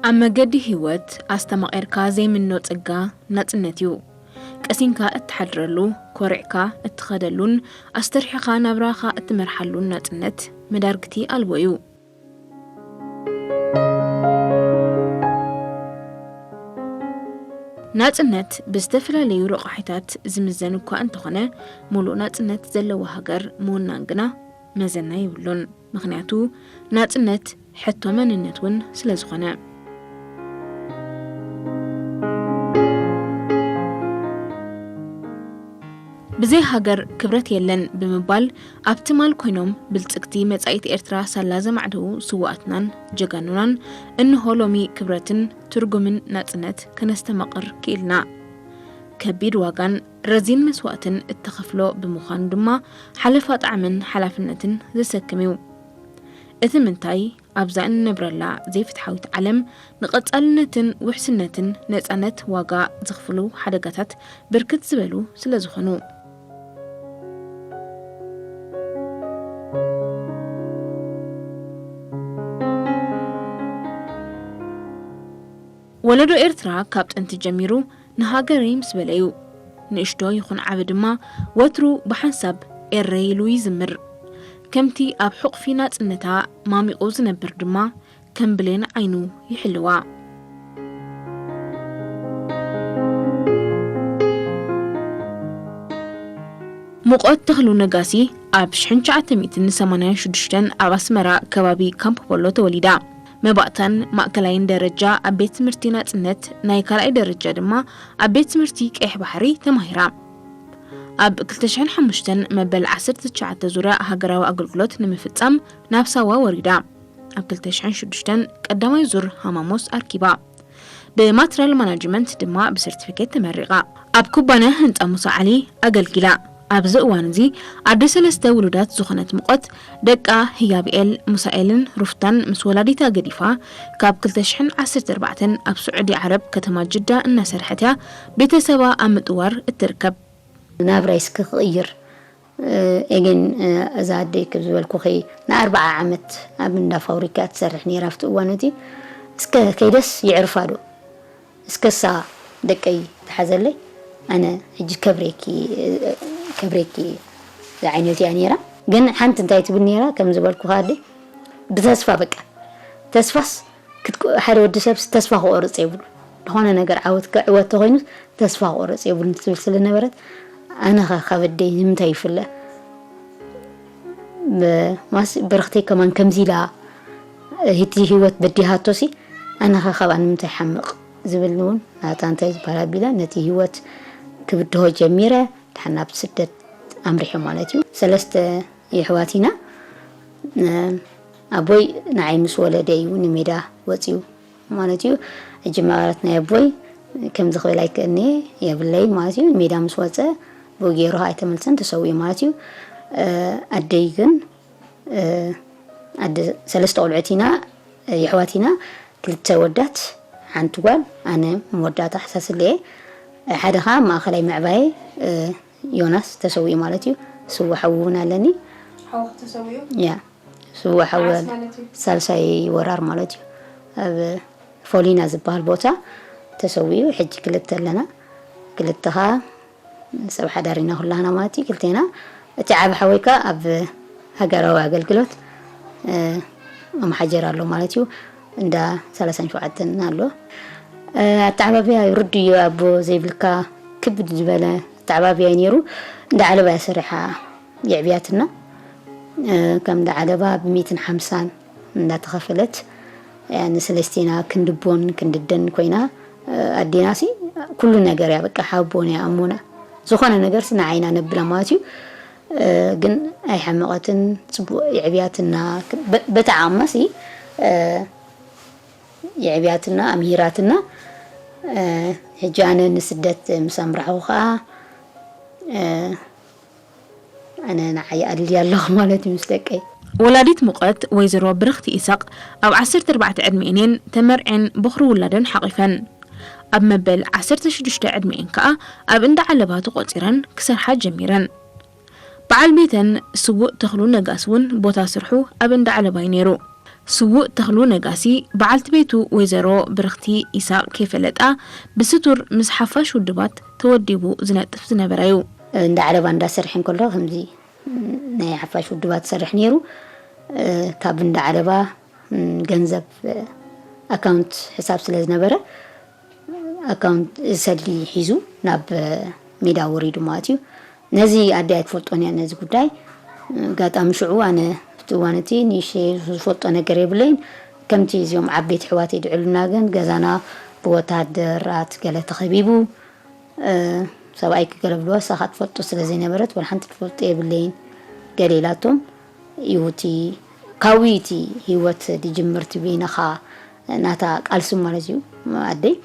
ኣብ መገዲ ህይወት ኣስተማቒርካ ዘይምኖ ጸጋ ናጽነት እዩ። ቀሲንካ እትሓድረሉ፣ ኮሪዕካ እትኸደሉን ኣስተርሒኻ ናብራኻ እትመርሓሉን ናጽነት መዳርግቲ ኣልቦ እዩ። ናጽነት ብዝተፈላለዩ ረቋሒታት ዝምዘን እኳ እንተኾነ፣ ሙሉእ ናጽነት ዘለዋ ሃገር ምውናን ግና መዘና የብሉን። ምኽንያቱ ናጽነት ሕቶ መንነት እውን ስለ ዝኾነ። ብዘይ ሃገር ክብረት የለን ብምባል ኣብ ትማል ኮይኖም ብልጽግቲ መጻኢት ኤርትራ ሳላ ዘማዕደዉ ስውኣትናን ጀጋኑናን እንሆ ሎሚ ክብረትን ትርጉምን ናጽነት ከነስተማቕር ክኢልና። ከቢድ ዋጋን ረዚን መስዋእትን እተኸፍሎ ብምዃኑ ድማ ሓለፋ ጣዕምን ሓላፍነትን ዘሰክም እዩ። እቲ ምንታይ ኣብዛ እንነብረላ ዘይፍትሓዊት ዓለም ንቐጻልነትን ውሕስነትን ነጻነት ዋጋ ዘኽፍሉ ሓደጋታት ብርክት ዝበሉ ስለ ዝኾኑ። ወለዶ ኤርትራ ካብ ጥንቲ ጀሚሩ ንሃገረይ ምስ በለ እዩ። ንእሽቶ ይኹን ዓቢ ድማ ወትሩ ብሓንሳብ ኤረይ ኢሉ ይዝምር። ከምቲ ኣብ ሕቑፊ ናጽነታ ማሚቑ ዝነብር ድማ ከም ብሌን ዓይኑ ይሕልዋ። ሙቐት ተኽሉ ነጋሲ ኣብ ሽሕን ትሽዓተ ሚእትን ሰማንያን ሽዱሽተን ኣብ ኣስመራ ከባቢ ካምፖ ፖሎ ተወሊዳ። መባእታን ማእከላይን ደረጃ ኣብ ቤት ትምህርቲ ናጽነት፣ ናይ ካልኣይ ደረጃ ድማ ኣብ ቤት ትምህርቲ ቀይሕ ባሕሪ ተማሂራ። ኣብ ክልተ ሽሕን ሓሙሽተን መበል ዓሰርተ ትሽዓተ ዙርያ ሃገራዊ ኣገልግሎት ንምፍጻም ናብ ሳዋ ወሪዳ። ኣብ ክልተ ሽሕን ሽዱሽተን ቀዳማይ ዙር ሃማሞስ ኣርኪባ። ብማትራል ማናጅመንት ድማ ብሰርቲፊኬት ተመሪቓ። ኣብ ኩባንያ ህንጻ ሙሳ ዓሊ ኣገልጊላ። ኣብዚ እዋን እዚ ኣደ ሰለስተ ውሉዳት ዝኾነት ሙቐት፣ ደቃ ህያብኤል፣ ሙሳኤልን ሩፍታን ምስ ወላዲታ ገዲፋ፣ ካብ ክልተ ሽሕን ዓሰርተ ኣርባዕተን ኣብ ስዑዲ ዓረብ ከተማ ጅዳ እናሰርሐት እያ ቤተሰባ ኣብ ምጥዋር እትርከብ። ናብራይ እስከ ክቕይር፣ እ፣ ኤጌን፣ እ፣ እዛ ኣደይ ክብ ዝበልኩኺ ንኣርብዓ ዓመት ኣብ እንዳ ፋብሪካ ትሰርሕ ነይራ ኣብቲ እዋን እቲ። እስከ ከይደስ ይዕርፋ ዶ? እስከሳ ደቀይ ተሓዘለይ፣ ኣነ ሕጂ ከብሬኪ፣ እ፣ ከብሬኪ ዝዓይነቱ እያ ነይራ። ግን ሓንቲ እንታይ ትብል ነይራ፣ ከም ዝበልኩኻ ኣደይ፣ ብተስፋ በቃ፣ ተስፋስ ክትቆ-፣ ሓደ ወዲ ሰብስ ተስፋ ክቆርጽ የብሉ። ዝኾነ ነገር ዓወት ክዕወት ተኾይኑ ተስፋ ክቆርጽ የብሉን ትብል ስለ ነበረት፣ ኣነ ኸ ካብ ኣደይ ንምንታይ ይፍለ? ብ-፣ ማስ-፣ ብርኽተይ ከማን ከምዚ ኢላ፣ እቲ ህይወት በዲሃቶሲ፣ ኣነ ኸ ካብኣ ንምንታይ ሓምቕ? ዝብል እውን ናታ እንታይ ዝበሃል ኣቢለ ነቲ ህይወት ክብድሆ ጀሚረ። ደሓን ናብ ስደት ኣምሪሐ ማለት እዩ። ሰለስተ የሕዋት ኢና። እ፣ ኣቦይ ንዓይ ምስ ወለደ እዩ ንሜዳ ወፂኡ ማለት እዩ። ሕጂ መቐረት ናይ ኣቦይ ከምዚ ክብል ኣይክእልን'የ፣ የብለይን ማለት እዩ። ንሜዳ ምስ ወፀ ብኡ ገይሩ ኣይተመልሰን፣ ተሰዊኡ ማለት እዩ። እ፣ ኣደይ ግን፣ እ፣ ኣደ ሰለስተ ቆልዑት ኢና፣ የሕዋት ኢና፣ ክልተ ወዳት፣ ሓንቲ ጓል፣ ኣነ መወዳእታ ሓሳስለየ። ሓደ ኸዓ ማእኸላይ ምዕባየ፣ እ፣ ዮናስ ተሰዊኡ ማለት እዩ። ስዋ ሓው እውን ኣለኒ። ሓውኺ ተሰዊኡ? ያ፣ ስዋ ሓው መዓስ ማለት እዩ? ሳልሳይ ወራር ማለት እዩ። ኣብ ፎሊና ዝበሃል ቦታ ተሰዊኡ። ሕጂ ክልተ ኣለና። ክልተ ኸዓ ሰብ ሓዳር ኢና ኩላህና ማለት እዩ፣ ክልቴና። እቲ ዓቢ ሓወይ ከኣ ኣብ ሃገራዊ ኣገልግሎት፣ እ፣ ኣምሓጀር ኣሎ ማለት እዩ። እንዳ ሰላሳን ሸውዓተን ኣሎ። እ፣ ኣተዓባብያ ርዱእ እዩ፣ ኣቦ ዘይብልካ ክብድ ዝበለ ኣተዓባብያ እዩ ነይሩ። እንዳ ዓለባ እያ ሰሪሓ የዕብያትና። እ፣ ከም እንዳ ዓለባ ብሚእትን ሓምሳን እንዳተኸፈለት፣ ያ፣ ንሰለስቴና ክንዲ ቦን ክንዲ ደን ኮይና፣ እ፣ ኣዴናሲ ኩሉ ነገር እያ፣ በቃ ሓቦን እያ፣ ኣሞና ዝኾነ ነገርሲ ንዓይና ነብላ ማለት እዩ። እ፣ ግን ኣይሓመቐትን፣ ጽቡቕ የዕብያትና፣ በ-፣ በቲ ዓቕማሲ፣ እ፣ የዕብያትና፣ ኣምሂራትና። እ፣ ሕጂ ኣነ ንስደት ምስ ኣምራሕኹ ኸኣ፣ እ፣ ኣነ ንዓይ ኣድልየ ኣለኹ ማለት እዩ ምስ ደቀይ። ወላዲት ሙቐት ወይዘሮ ብርኽቲ ኢሳቕ ኣብ ዓሰርተ ኣርባዕተ ዕድሚኤን እየን ተመርዕን ቦኽሪ ውላደን ሓቒፈን። ኣብ መበል ዓሰርተ ሽዱሽተ ዕድሚኤን ከኣ ኣብ እንዳ ዓለባ ተቖጺረን ክሰርሓ ጀሚረን። በዓል ቤተን ስዉእ ተኽሉ ነጋስ እውን ቦታ ስርሑ ኣብ እንዳ ዓለባ እዩ ነይሩ። ስዉእ ተኽሉ ነጋሲ፣ በዓልቲ ቤቱ ወይዘሮ ብርኽቲ ኢሳቕ ከይፈለጣ፣ ብስቱር ምስ ሓፋሽ ውድባት ተወዲቡ ዝነጥፍ ዝነበረ እዩ። እንዳ ዓለባ እንዳሰርሕ እንከሎ ከምዚ ናይ ሓፋሽ ውድባት ዝሰርሕ ነይሩ። እ፣ ካብ እንዳ ዓለባ፣ ም፣ ገንዘብ፣ እ፣ ኣካውንት ሕሳብ ስለ ዝነበረ፣ ኣካውንት ሰልዲ ሒዙ ናብ ሜዳ ወሪዱ ማለት እዩ። ነዚ ኣደይ ኣይትፈልጦን እያ ነዚ ጉዳይ። ኣጋጣሚ ሽዑ ኣነ ኣብቲ እዋን እቲ ንእሽተይ ዝፈልጦ ነገር የብለይን። ከምቲ እዚኦም ዓበይቲ ኣሕዋተይ ድዕሉና ግን ገዛና ብወታደራት ገለ ተኸቢቡ፣ እ፣ ሰብኣይኪ ገለ ብልዋ ንሳኻ ትፈልጦ ስለ ዘይነበረት ወላ ሓንቲ ትፈልጦ የብለይን ገለ ኢላቶም እዩ እቲ ካብኡ እቲ ህይወት ዝጅምር እቲ በይንኻ ናታ ቃልሲ ማለት እዩ። ኣደይ፣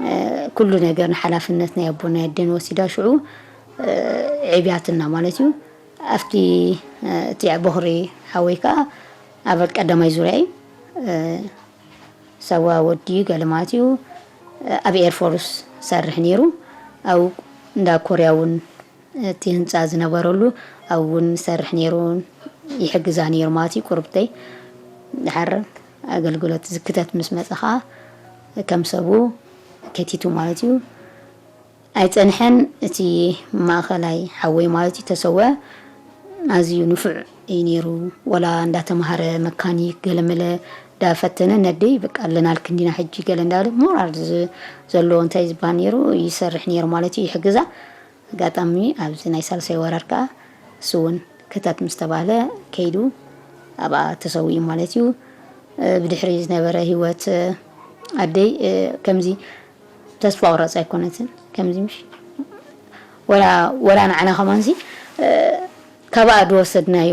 እ፣ ኩሉ ነገር ንሓላፍነት ናይ ኣቦን ናይ ኣደን ወሲዳ ሽዑ፣ እ፣ ዕብያትና ማለት እዩ። ኣብቲ፣ እ፣ እቲ በኹሪ ሓወይ ከኣ ኣባል ቀዳማይ ዙርያ እዩ። እ፣ ሳዋ ወዲኡ ገለ ማለት እዩ። እ፣ ኣብ ኤርፎርስ ሰርሕ ነይሩ። ኣብ እንዳ ኮርያ እውን እቲ ህንጻ ዝነበረሉ ኣብኡ እውን ዝሰርሕ ነይሩ፣ ይሕግዛ ነይሩ ማለት እዩ። ቁርብተይ ድሓር ኣገልግሎት ዝክተት ምስ መጸ ኸኣ ከም ሰቡ ከቲቱ ማለት እዩ። ኣይጸንሐን እቲ ማእኸላይ ሓወይ ማለት እዩ ተሰወ። ኣዝዩ ንፉዕ እዩ ነይሩ። ወላ እንዳተማሃረ መካኒክ ገለመለ እንዳፈተነ ነደይ በቃ ኣለናልክ እንዲና ሕጂ ገለ እንዳበለ ሞራል ዝ-፣ ዘለዎ እንታይ ዝበሃል ነይሩ ይሰርሕ ነይሩ ማለት እዩ ይሕግዛ። ኣጋጣሚ ኣብዚ ናይ ሳልሳይ ወራር ከኣ እሱ እውን ክተት ምስ ተባህለ ከይዱ ኣብኣ ተሰዊኡ ማለት እዩ። እ፣ ብድሕሪ ዝነበረ ህይወት፣ እ፣ ኣደይ፣ እ፣ ከምዚ ተስፋ ቁራጽ ኣይኮነትን። ከምዚ ምሽ ወላ፣ ወላ ንዓና ከማንሲ፣ እ፣ ካባኣ ዝወሰድናዮ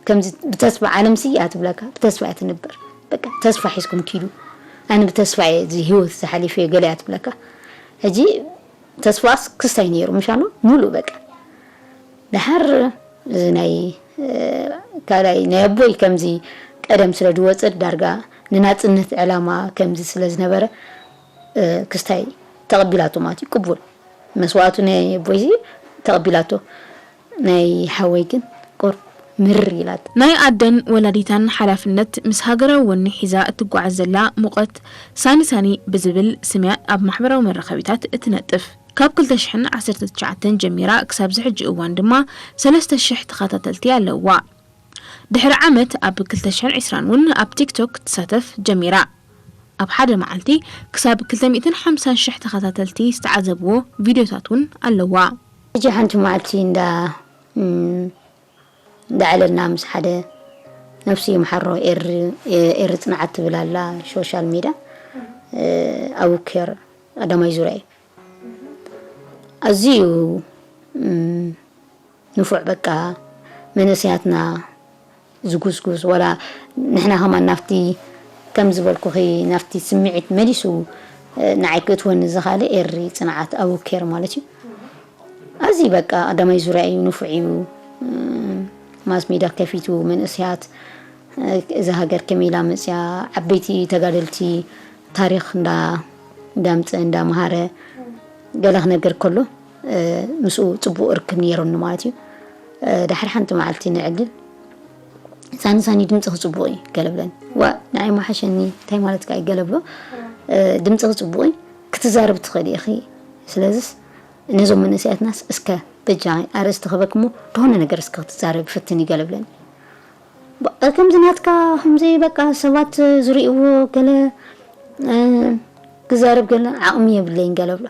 ከምዚ ብተስፋ ዓለምሲ እያ ትብለካ፣ ብተስፋ እያ ትንበር። በቃ ተስፋ ሒዝኩም ኪዱ። ኣነ ብተስፋ እየ እዚ ህይወት ዝሓሊፈ ገለ እያ ትብለካ። ሕጂ ተስፋስ ክስታይ ነይሩ፣ ምሻሎ? ሙሉእ በቃ። ድሓር እዚ ናይ፣ እ፣ ካልኣይ ናይ ኣቦይ ከምዚ ቀደም ስለ ዝወጸ ዳርጋ ንናጽነት ዕላማ ከምዚ ስለ ዝነበረ፣ እ፣ ክስታይ ተቐቢላቶ ማለት እዩ። ቅቡል መስዋእቱ ናይ ኣቦይ እዚ ተቐቢላቶ። ናይ ሓወይ ግን ቁር ምር ኢላት። ናይ ኣደን ወላዲታን ሓላፍነት ምስ ሃገራዊ ወኒ ሒዛ እትጓዓዝ ዘላ ሙቐት ሳኒ ሳኒ ብዝብል ስምያ ኣብ ማሕበራዊ መራኸቢታት እትነጥፍ። ካብ ክልተ ሽሕን ዓሰርተ ትሽዓተን ጀሚራ ክሳብ ዝሕጂ እዋን ድማ ሰለስተ ሽሕ ተኸታተልቲ ኣለዋ። ድሕሪ ዓመት ኣብ ክልተ ሽሕን ዕስራን እውን ኣብ ቲክቶክ ክትሳተፍ ጀሚራ። ኣብ ሓደ መዓልቲ ክሳብ ክልተ ሚእትን ሓምሳን ሽሕ ተኸታተልቲ ዝተዓዘብዎ ቪድዮታት እውን ኣለዋ። ሕጂ ሓንቲ መዓልቲ እንዳ፣ እም፣ እንዳዕለልና ምስ ሓደ ነፍሱ ይምሓሮ ኤሪ፣ ኤሪ ጽንዓት ትብል ኣላ ሶሻል ሚድያ፣ እ፣ ኣቡኬር ቀዳማይ ዙርያ እዩ። ኣዝዩ፣ እም፣ ንፉዕ በቃ መንእሰያትና ዝጉስጉስ፣ ወላ ንሕና ከማን ናብቲ ከም ዝበልኩኺ ናብቲ ስምዒት መሊሱ፣ እ፣ ንዓይ ክእትወኒ ዝኻለ ኤሪ ጽንዓት ኣቡኬር ማለት እዩ። ኣዝዩ በቃ ቀዳማይ ዙርያ እዩ፣ ንፉዕ እዩ። እም፣ ማስ ሜድያ ከፊቱ መንእሰያት፣ እ፣ እዛ ሃገር ከመይ ኢላ መጽያ፣ ዓበይቲ ተጋደልቲ ታሪኽ እንዳ፣ እንዳምጸ እንዳምሃረ ገለ ክነገር ከሎ፣ እ፣ ምስኡ ጽቡቕ ርክብ ነይሩኒ ማለት እዩ። እ፣ ድሓር ሓንቲ መዓልቲ ንዕድል ሳኒ ሳኒ ድምጽኺ ጽቡቕ እዩ ገለ ብለኒ። ዋ ንዓይ መሓሸኒ እንታይ ማለት ከኣ እዩ ገለ ብሎ፣ እ፣ ድምጽኺ ጽቡቕ እዩ ክትዛረብ ትኽእሊ ኢኺ። ስለዚስ ነዞም መንእሰያትናስ እስከ በጃ ኣርእስቲ ክበክሞ ዝኾነ ነገር እስከ ክትዛረብ ፈትኒ ገለ ብለኒ። በቃ ከምዚ ናትካ ከምዚ በቃ ሰባት ዝርእይዎ ገለ፣ እ፣ ክዛረብ ገለ ዓቕሚ የብለይን ገለ ብሎ።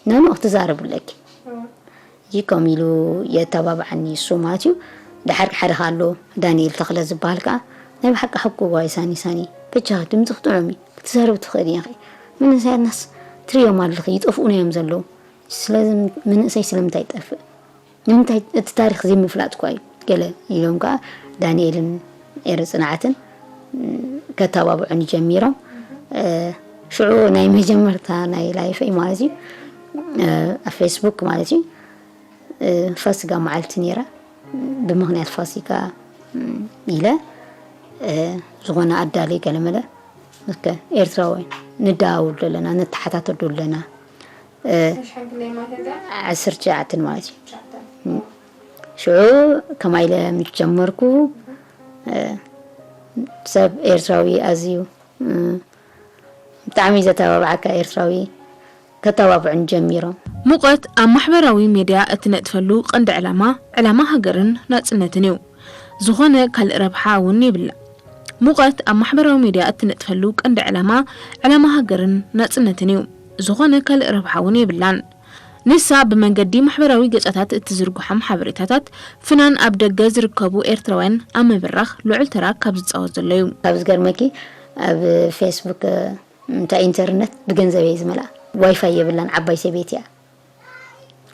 ኖ ኖ ክትዛረብ ኣለኪ። እጂ ከም ኢሉ የተባብዓኒ እሱ ማለት እዩ። ድሓር ሓደ ከኣ ኣሎ ዳንኤል ተኽለ ዝበሃል ከኣ ናይ ብሓቂ ሓቁ ዋይ ሳኒ ሳኒ በጃ ድምፅኺ ጥዑም እዩ ክትዛረብ ትኽእሊ ኢኺ። መንእሰያትናስ ትርእዮም ኣለኺ ይጠፍኡና እዮም ዘለዉ። ስለዚ መንእሰይ ስለምንታይ ይጠፍእ? ንምንታይ እቲ ታሪኽ ዘይምፍላጥ እኳ እዩ ገለ ኢሎም ከኣ ዳንኤልን ኤረ ጽንዓትን ከተባብዑኒ ጀሚሮም። ሽዑ ናይ መጀመርታ ናይ ላይፈይ ማለት እዩ ኣብ ፌስቡክ ማለት እዩ ፋሲጋ መዓልቲ ነይራ። ብምኽንያት ፋሲጋ ኢለ ዝኾነ ኣዳለይ ገለመለ እስከ ኤርትራውያን ንደዋወል ኣለና፣ ንተሓታተሉ ኣለና። ዓሰርተ ትሽዓተ ማለት እዩ። ሽዑ ከማይ ኢለ ምስ ጀመርኩ ሰብ ኤርትራዊ ኣዝዩ፣ እ፣ ብጣዕሚ ዘተባብዓካ ኤርትራዊ ከተባብዑን ጀሚሮም። ሙቐት ኣብ ማሕበራዊ ሜድያ እትነጥፈሉ ቀንዲ ዕላማ፣ ዕላማ ሃገርን ናጽነትን እዩ። ዝኾነ ካልእ ረብሓ እውን የብላ። ሙቐት ኣብ ማሕበራዊ ሜድያ እትነጥፈሉ ቀንዲ ዕላማ፣ ዕላማ ሃገርን ናጽነትን እዩ። ዝኾነ ካልእ ረብሓ እውን የብላን። ንሳ ብመንገዲ ማሕበራዊ ገጻታት እትዝርግሖም ሓበሬታታት፣ ፍናን ኣብ ደገ ዝርከቡ ኤርትራውያን ኣብ ምብራኽ ልዑል ተራ ካብ ዝጻወት ዘሎ እዩ። ካብ ዝገርመኪ፣ ኣብ ፌስቡክ፣ እንታይ፣ ኢንተርነት ብገንዘብ እየ ዝመልኣ። ዋይፋይ የብላን፣ ዓባይ ሰበይቲ እያ።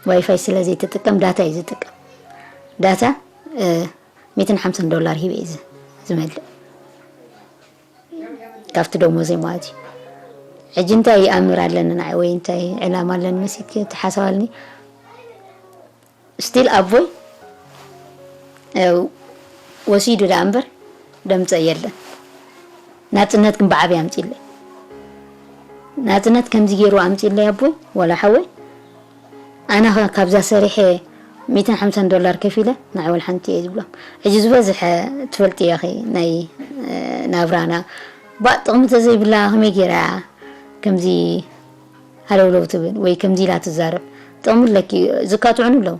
ዋይፋይ ስለ ዘይትጥቀም ዳታ እዩ ዝጥቀም። ዳታ፣ እ፣ ሚእትን ሓምሳን ዶላር ሂበ እዩ ዝ-፣ ዝመልእ። ካብቲ ደሞዘይ ማለት እዩ። ሕጂ እንታይ ይኣምር ኣለኒ ንዓይ ወይ እንታይ ዕላማ ኣለኒ መሲልኪ ትሓሳባልኒ? ስቲል ኣቦይ፣ እ፣ ወሲዱ ደኣ እምበር ደምፀ የለን። ናፅነት ግን ብዓብይ ኣምፂለይ። ናፅነት ከምዚ ገይሩ ኣምፂለይ ኣቦይ፣ ዋላ ሓወይ፣ ኣነ ኸ ካብዛ ሰሪሐ ሚእትን ሓምሳን ዶላር ከፊለ ንዓይ ዋላ ሓንቲ እየ ዝብሎም። ሕጂ ዝበዝሐ ትፈልጥዮ ኢኺ ናይ፣ እ፣ ናብራና። ባእ ጥቕሚ ተዘይብላ ከመይ ገይራ እያ ከምዚ ሃለውለው ትብል ወይ ከምዚ ኢላ ትዛረብ? ጥቕሚ ኣለኪ፣ ዝካትዑን ኣለዉ።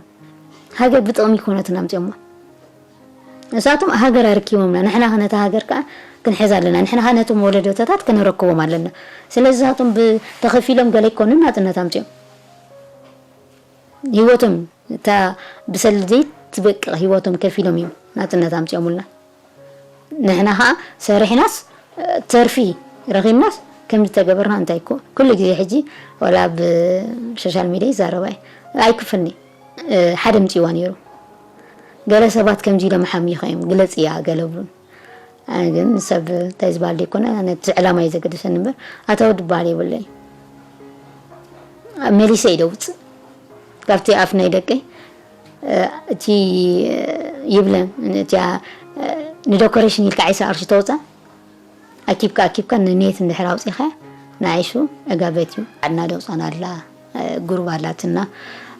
ሃገር ብጥቕሚ ኣይኮነትን ኣምፂኦማ። ንሳቶም ሃገር ኣርኪቦምና፣ ንሕና ኸ ነታ ሃገር ከኣ ክንሕዛ ኣለና። ንሕና ኸ ነቶም ወለዶታት ከነረክቦም ኣለና። ስለዚ ንሳቶም ብ-፣ ተኸፊሎም ገለ ኣይኮኑን ናፅነት ኣምፂኦም። ህይወቶም፣ እታ ብሰል ዘይትበቅቕ ህይወቶም ከፊሎም እዮም ናፅነት ኣምፂኦምልና። ንሕና ኸዓ ሰሪሕናስ፣ እ፣ ተርፊ ረኺብናስ ከም ዝተገበርና እንታይ እኮ ኩሉ ግዜ ሕጂ ዋላ ኣብ ሶሻል ሚድያ ይዛረባ እየ። ኣይክፈልን እየ። እ፣ ሓደ ምፅዋ ነይሩ። ገለ ሰባት ከምዚ ኢሎም ሓሚኻ እዮም፣ ግለፅያ ገለ ብሉን። ኣነ ግን ሰብ እንታይ ዝበሃል ዘይኮነ፣ ነቲ ዕላማ እዩ ዘገድሰኒ እምበር፣ ኣታ ወዲ በሃል የብለይ። መሊሰ እዩ ደውፅእ። ካብቲ ኣፍ ናይ ደቀይ፣ እ፣ እቲ፣ እ፣ ይብለን፣ እቲኣ፣ እ፣ ንደኮሬሽን ኢልካ ዒስራ ቅርሺ ተውፅኣ፣ ኣኪብካ ኣኪብካ ንኔት እንድሕር ኣውፂኻ፣ ንዓይሹ ዕጋበት እዩ። ዓድና ደውፃና ኣላ፣ እ፣ ጉሩብ ኣላትና።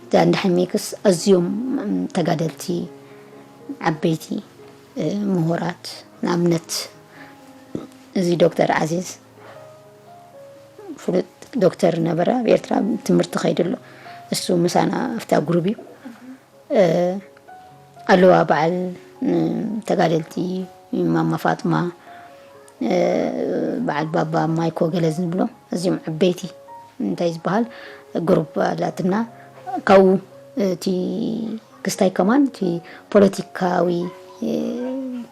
እዛ እንዳ ሕሜክስ ኣዝዮም፣ እም፣ ተጋደልቲ፣ ዓበይቲ፣ እ፣ ምሁራት፣ ንኣብነት እዚ ዶክተር ዓዚዝ ፍሉጥ ዶክተር ነበረ፣ ኣብ ኤርትራ ትምህርቲ ከይዱ ኣሎ። እሱ ምሳና ኣብታ ጉሩብ እዩ። እ፣ ኣለዋ በዓል፣ እ፣ ተጋደልቲ፣ ማማ ፋጥማ፣ እ፣ በዓል ባባ ማይኮ ገለ ዝብሎም፣ ኣዝዮም ዓበይቲ እንታይ ዝበሃል ጉሩብ ኣላትና። ካብኡ እቲ ክስታይ ከማን እቲ ፖለቲካዊ፣ እ፣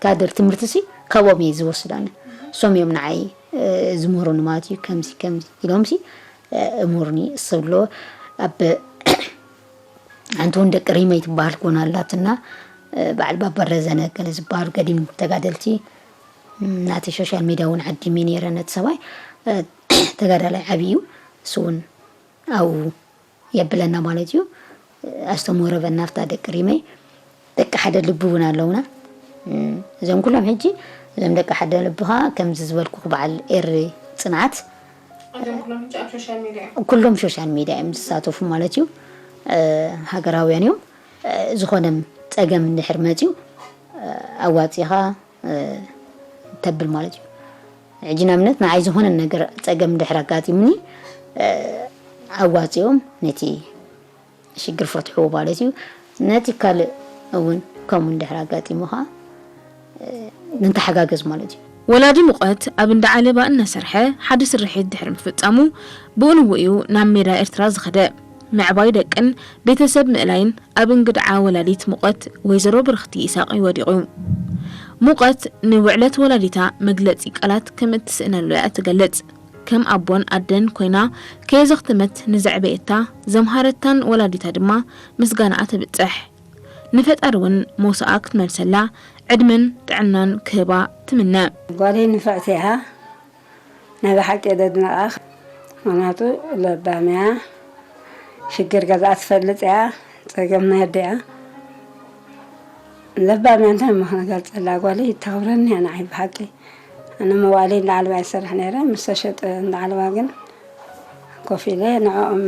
ካድር ትምህርቲ ሲ ካብኦም እየ ዝወስድ ኣነ። እሶም እዮም ንዓይ፣ እ፣ ዝምህሩኒ ማለት እዩ። ከምዚ ከምዚ ኢሎም ሲ፣ እ፣ እምህሩኒ። እሱ ኣሎ ኣብ ሓንቲ እውን ደቂ ሪመይ ትበሃል ጎና ኣላትና፣ እ፣ በዓል ባባ ረዘነ ገለ ዝበሃሉ ገዲም ተጋደልቲ፣ ም፣ ናተይ ሶሻል ሚድያ እውን ዓዲመ ነይረ ነቲ ሰብኣይ፣ እ፣ ተጋዳላይ ዓብዪ እዩ። እሱ እውን ኣብኡ የብለና ማለት እዩ። ኣስተምህሮ በናፍታ ደቂ ሪመይ ደቂ ሓደ ልቢ እውን ኣለውና። እም፣ እዞም ኩሎም ሕጂ፣ እዞም ደቂ ሓደ ልቢ ኸዓ ከምዚ ዝበልኩ በዓል ኤሪ ጽንዓት፣ እዞም ኩሎም ሕጂ ኣብ ሶሻል ሚድያ እዮም። ኩሎም ሶሻል ሚድያ እዮም ዝሳተፉ ማለት እዩ። እ፣ ሃገራውያን እዮም። እ፣ ዝኾነ ጸገም እንድሕር መፅዩ፣ እ፣ ኣዋፂኻ፣ እ፣ ተብል ማለት እዩ። ሕጂ ንኣብነት ንዓይ ዝኾነ ነገር ጸገም እንድሕር ኣጋጢሙኒ፣ እ፣ ኣዋፂኦም ነቲ ሽግር ፈትሕዎ ማለት እዩ። ነቲ ካልእ እውን ከምኡ እንድሕር ኣጋጢሙ ኸዓ፣ እ፣ ንተሓጋገዝ ማለት እዩ። ወላዲ ሙቐት ኣብ እንዳ ዓለባ እናሰርሐ ሓደ ስርሒት ድሕሪ ምፍጻሙ ብኡ ንብኡ እዩ ናብ ሜዳ ኤርትራ ዝኸደ። ምዕባይ ደቅን ቤተሰብ ምእላይን ኣብ እንግድዓ ወላዲት ሙቐት ወይዘሮ ብርኽቲ ይስሐቕ እዩ ወዲቑ። ሙቐት ንውዕለት ወላዲታ መግለጺ ቃላት ከም እትስእነሉ እያ እትገልጽ። ከም ኣቦን ኣደን ኮይና ከየዘኽተመት ንዘዕበየታ ዘምሃረታን ወላዲታ ድማ ምስጋናኣ ተብጽሕ። ንፈጣሪ እውን ሞሳኣ ክትመልሰላ ዕድመን ጥዕናን ክህባ ትምነ። ጓለይ ንፍዕቲ እያ፣ ናይ ብሓቂ የደንቓ። ምኽንያቱ ለባም እያ፣ ሽግር ገዝኣ ትፈልጥ እያ፣ ጸገም ናይ ኣዲኣ ለባም እያ። እንታይ እሞ ክገልጸላ፣ ጓለይ ተኽብረኒ እያ ንዓይ ብሓቂ። ኣነ መዋእለይ እንዳ ዓለባ ይሰርሕ ነይረ፣ ምስ ተሸጠ እንዳ ዓለባ ግን ኮፍ ኢለ ንዕኦም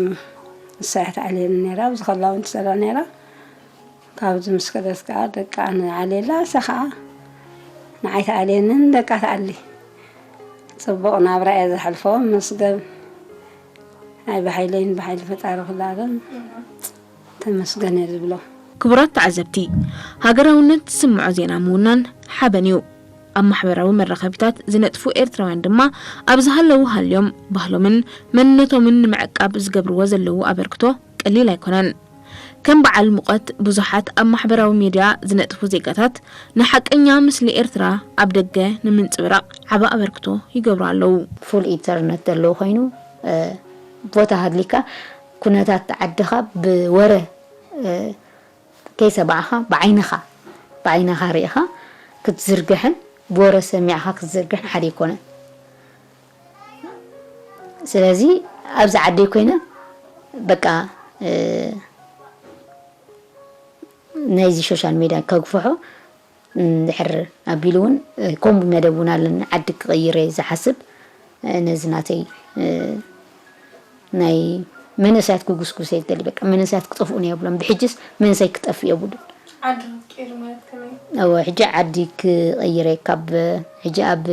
ንሳ እያ ተዕልየኒ ነይራ፣ ኣብዚ ከላ እውን ትሰርሕ ነይራ። ካብዚ ምስ ከደት ከዓ ደቃ ንዓልየላ፣ እሳ ከዓ ንዓይ ተኣልየንን ደቃ ተኣሊ። ጽቡቕ ናብራ እየ ዘሕልፎ። መስገን። ኣይ ብሓይለይን ብሓይሊ ፈጣሪ ኩላለም ተመስገን እየ ዝብሎ። ክቡራት ተዓዘብቲ፣ ሃገራውነት ዝስምዖ ዜና ምውናን ሓበን እዩ። ኣብ ማሕበራዊ መራኸቢታት ዝነጥፉ ኤርትራውያን ድማ ኣብ ዝሃለዉ ሃልዮም ባህሎምን መንነቶምን ንምዕቃብ ዝገብርዎ ዘለዉ ኣበርክቶ ቀሊል ኣይኮነን። ከም በዓል ሙቐት ብዙሓት ኣብ ማሕበራዊ ሚድያ ዝነጥፉ ዜጋታት ንሓቀኛ ምስሊ ኤርትራ ኣብ ደገ ንምንጽብራቕ ዓቢ ኣበርክቶ ይገብሩ ኣለዉ። ፉል ኢንተርነት ዘለዎ ኮይኑ፣ እ፣ ቦታ ሃድሊካ ኩነታት ዓድኻ ብወረ፣ እ፣ ከይሰማዕኻ ብዓይንኻ፣ ብዓይንኻ ርኢኻ ክትዝርግሕን ብወረ ሰሚዕኻ ክትዝርግሕን ሓደ ኣይኮነን። ስለዚ ኣብዚ ዓደይ ኮይነ በቃ፣ እ፣ ናይዚ ሶሻል ሚድያ ከግፍሖ እንድሕር ኣቢሉ እውን፣ እ፣ ከምኡ መደብ እውን ኣለኒ። ዓዲ ክቕይር እየ ዝሓስብ። እ፣ ነዚ ናተይ፣ እ፣ ናይ መንእሰያት ክጉስጉስ እየ ዝደሊ። በቃ መንእሰያት ክጠፍኡ ነው የብሎም። ብሕጅስ መንእሰይ ክጠፍእ የብሉን። ዓዲ ክትቅይር ማለት ከመይ? እወ፣ ሕጂ ዓዲ ክቕይር እየ። ካብ ሕጂ ኣብ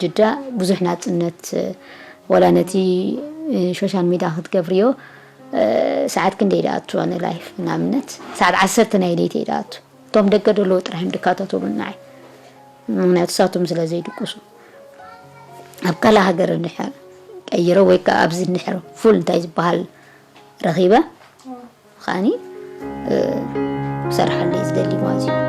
ጅዳ ብዙሕ ናጽነት፣ ዋላ ነቲ ሶሻል ሚድያ ክትገብርዮ፣ ሰዓት ክንደይ ደኣ ኣቱ ኣነ ላይፍ ንኣብነት ሰዓት ዓሰርተ ናይ ለይቲ እየ ደኣ ኣቱ። እቶም ደገ ዘለዉ ጥራሕ እዮም ዝከታተሉ ንዓይ። ምኽንያቱ ንሳቶም ስለ ዘይድቅሱ። ኣብ ካልእ ሃገር እንድሕር ቀይረ ወይ ከኣ ኣብዚ እንድሕር ፉል እንታይ ዝበሃል ረኺበ፣ ከኣኒ፣ እ፣ ክሰርሓሉ እየ ዝደሊ ማለት እዩ።